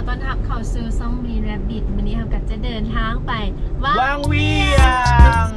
ຕ້ອນຮັບເຂົ້າສູ່ຊ່ອງ Green Rabbit ມື້ນີ້ເຮົາກໍຈະເດີນທາງໄປວັງວຽງ.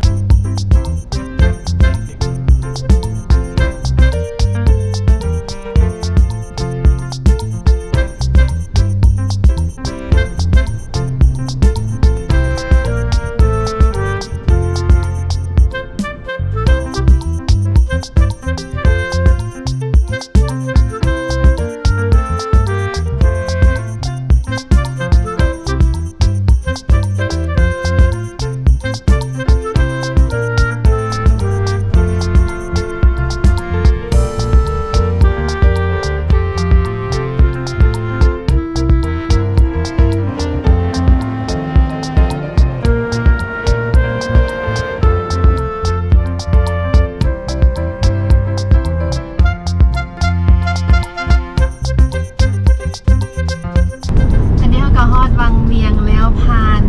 ອັນນີ້ເຮົາກໍຮອດວັງວຽງແລ້ວ ຜ່ານ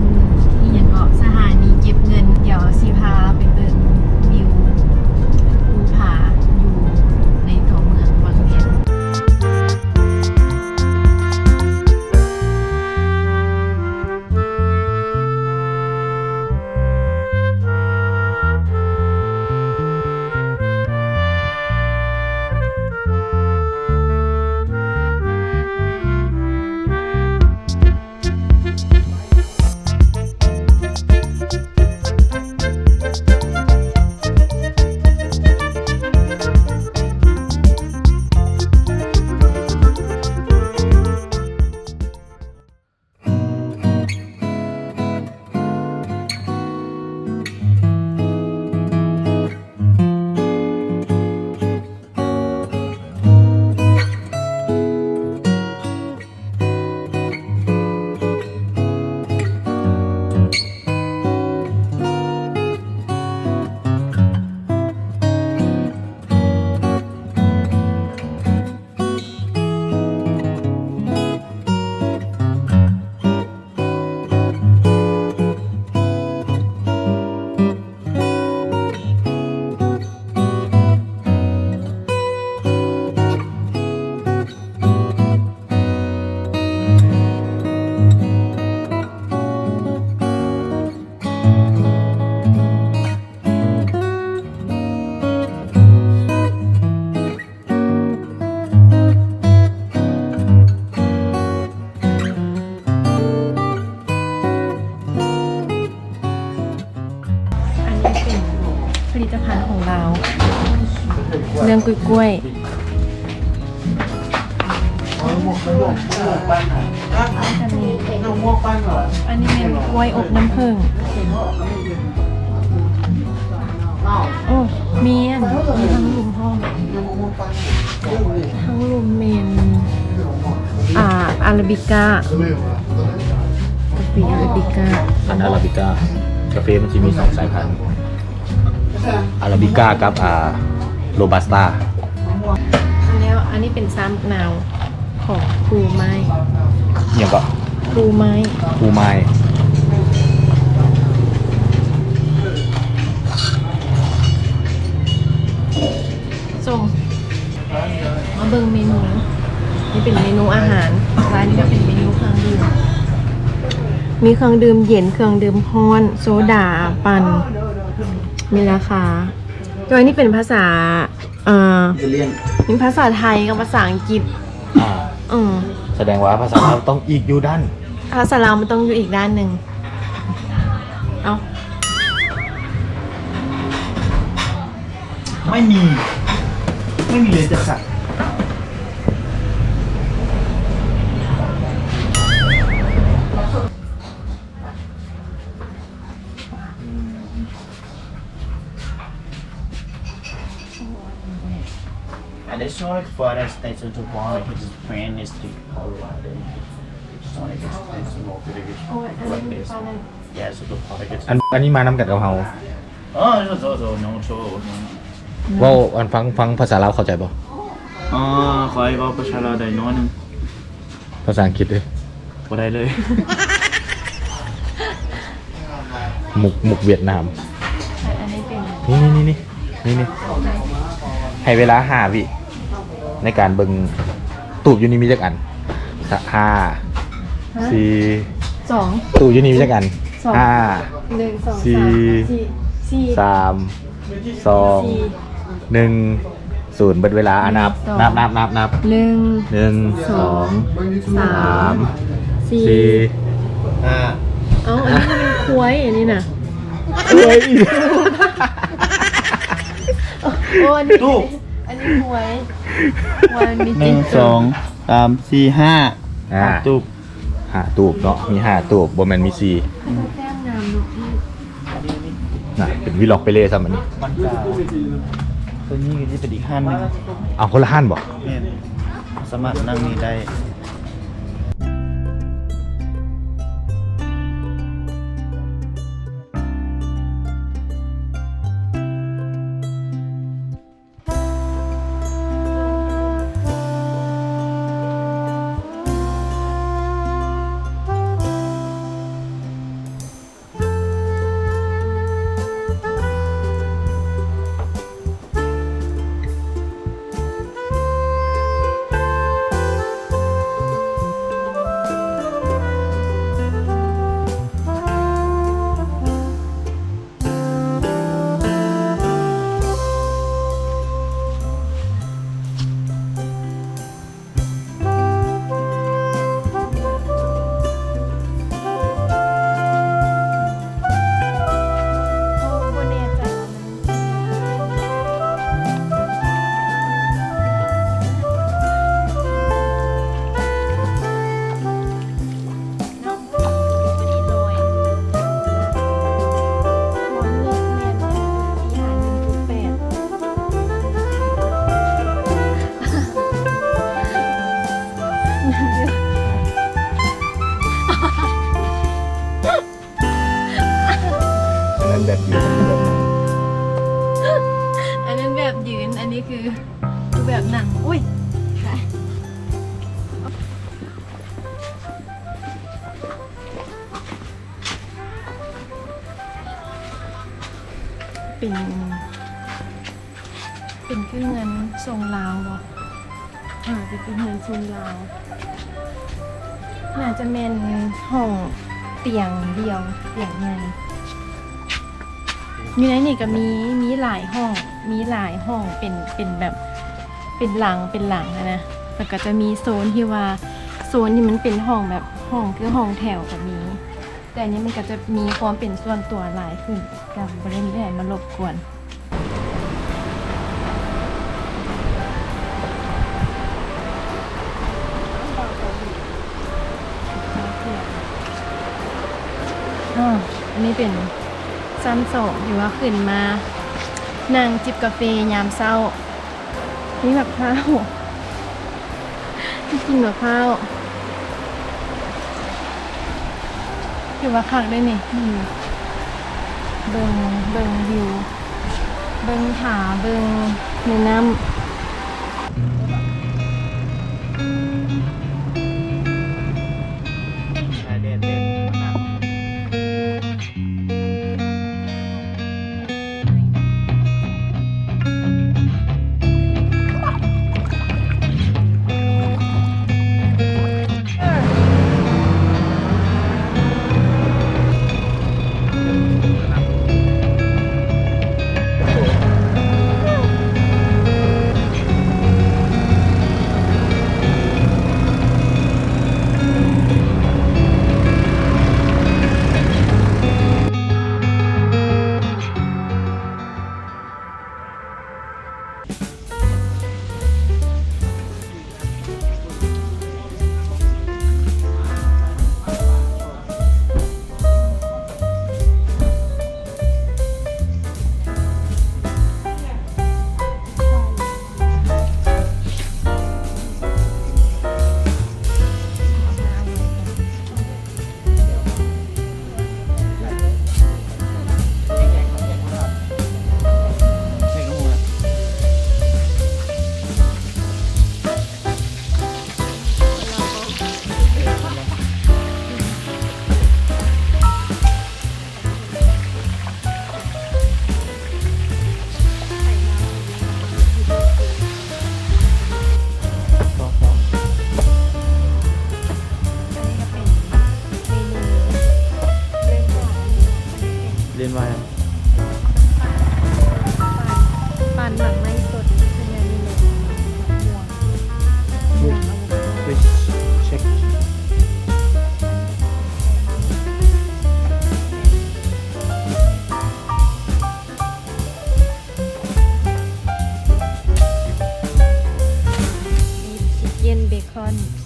ອີ່ຫຍັງເກາະ ສະຖານີເກັບເງິນ. ດຽວຊິພາໄປເບິ່ງວິວພູຜາຢູ່ໃນຕົວເມືອງວັງວຽງ. ອັນນີ້ເປັນຜະລິດຕະພັນຂອງລາວ ເລື່ອງກ້ວຍໆ. ອັນນີ້ແມ່ນກ້ວຍອົບນ້ຳເຜິ້ງ. ໂອ້ ມີອັນ ມີທັງລຸ່ມພ້ອມ ທັງລຸ່ມແມ່ນ ອ່າ ອາຣາບິກາ ກາເຟອາຣາບິກາ. ອັນອາຣາບິກາ ກາເຟມັນຊິມີສອງສາຍພັນ ອາຣາບິກາກັບ ອ່າ ໂຣບັສຕາ. ແລ້ວອັນນີ້ເປັນຊາມະນາວຂອງພູໄມ້. ຫຍັງເກາະ? ພູໄມ້. ພູໄມ້. ສົ່ງ ມາເບິ່ງເມນູ. ນີ້ເປັນເມນູອາຫານ ແລະ ອັນນີ້ກໍເປັນເມນູເຄື່ອງດື່ມ. ມີເຄື່ອງດື່ມເຢັນ, ເຄື່ອງດື່ມຮ້ອນ, ໂຊດາ, ປັ່ນ, ມີລາຄາ. ແຕ່ວ່ານີ້ເປັນພາສາ ເອີ ອີຕາລຽນ ມີພາສາໄທກັບພາສາອັງກິດ. ອ່າ ອືມ ສະແດງວ່າພາສາລາວຕ້ອງອີກຢູ່ດ້ານ ພາສາລາວມັນຕ້ອງຢູ່ອີກດ້ານໜຶ່ງ. ເອົ້າ ໄມ່ມີ ໄມ່ມີເລີຍຈັກສັດ. And it's not like for us, it's into one, it's just plain, it's the whole lot, and it's not like it's, it's more good, it's like this. Yeah, so the product is ອັນ ອັນນີ້ມານຳກັນກັບເຮົາ. ອໍ ເວົ້າອັນ ຟັງ ຟັງພາສາລາວເຂົ້າໃຈບໍ່? ອໍ ຂ້ອຍເວົ້າພາສາລາວໄດ້ໜ້ອຍໜຶ່ງ. ພາສາອັງກິດເດ້? ບໍ່ໄດ້ເລີຍ. ມຸກ ມຸກຫວຽດນາມ. ອັນນີ້ເປັນ ນີ້ໆໆ ນີ້ໆ ໃຫ້ເວລາຫ້າວິໃນການເບິ່ງ ຕູບຢູ່ນີ້ມີຈັກອັນ? ຫ້າ ສີ່ ສອງ ຕູ້ຢູ່ນີ້ມີຈັກອັນ? ສອງ ຫ້າ ໜຶ່ງ ສອງ ສີ່ ສາມ ສີ່ ສາມ ສອງ ສີ່ ໜຶ່ງ ສູນ ເບິດເວລາ. ອ່ະ ໜຶ່ງ ນັບ ສອງ ນັບ ນັບ ນັບ ໜຶ່ງ ໜຶ່ງ ສອງ ສາມ ສາມ ສີ່ ສີ່ ຫ້າ ເອົ້າ ອັນນີ້ມັນຄວາຍ ອັນນີ້ນະ ຄວາຍ ໂອ້ ອັນນີ້ ຕູ້ ອັນນີ້ຄວາຍ ຄວາຍມີ ໜຶ່ງ ສອງ ສາມ ສີ່ ຫ້າ ອ່າ ຫ້າຕູບ ຫ້າຕູບເນາະ ມີຫ້າຕູບ ບໍ່ແມ່ນມີສີ່. ແຕ້ມງາມເນາະ ນີ້ນະ ເປັນວິລັອກເປເລຊ້ຳອັນນີ້. ມັນກະ ໂຕນີ້ກະຊິເປັນອີກຮ້ານໜຶ່ງ. ເອົາ ຄົນລະຮ້ານບໍ? ແມ່ນ ສາມາດນັ່ງນີ້ໄດ້. ອັນນັ້ນແບບຢືນ ອັນນັ້ນແບບນັ່ງ ອັນນັ້ນແບບຢືນ ອັນນີ້ຄື ຄືແບບນັ່ງ. ອຸ້ຍ ເປັນ ເປັນຄືເຮືອນຊົງລາວບໍ? ເອີ ເປັນ ເປັນເຮືອນຊົງລາວ ໜ້າຈະແມ່ນຫ້ອງຕຽງດ່ຽວ ຕຽງໃຫຍ່. ຢູ່ໃນນີ້ກະມີ ມີຫຼາຍຫ້ອງ ມີຫຼາຍຫ້ອງ ເປັນ ເປັນແບບ ເປັນຫຼັງ ເປັນຫຼັງຫັ້ນນະ. ແລ້ວກະຈະມີໂຊນທີ່ວ່າ ໂຊນທີ່ມັນເປັນຫ້ອງແບບ ຫ້ອງຄືຫ້ອງແຖວກະມີ. ແຕ່ອັນນີ້ມັນກະຈະມີຄວາມເປັນສ່ວນຕົວຫຼາຍຂຶ້ນ ກະບໍ່ໄດ້ມີໃຜມາລົບກວນ. ອາ ອັນນີ້ເປັນຊັ້ນສອງ ທີ່ວ່າຂຶ້ນມານັ່ງຈິບກາເຟຍາມເຊົ້າ. ມີໝາກພ້າວ ໄດ້ກິນໝາກພ້າວ ຖືວ່າຄັກເດ້ນີ້. ອືມ ເບິ່ງ ເບິ່ງວິວ ເບິ່ງຜາ ເບິ່ງແມ່ນ້ຳ. ເ ອືມ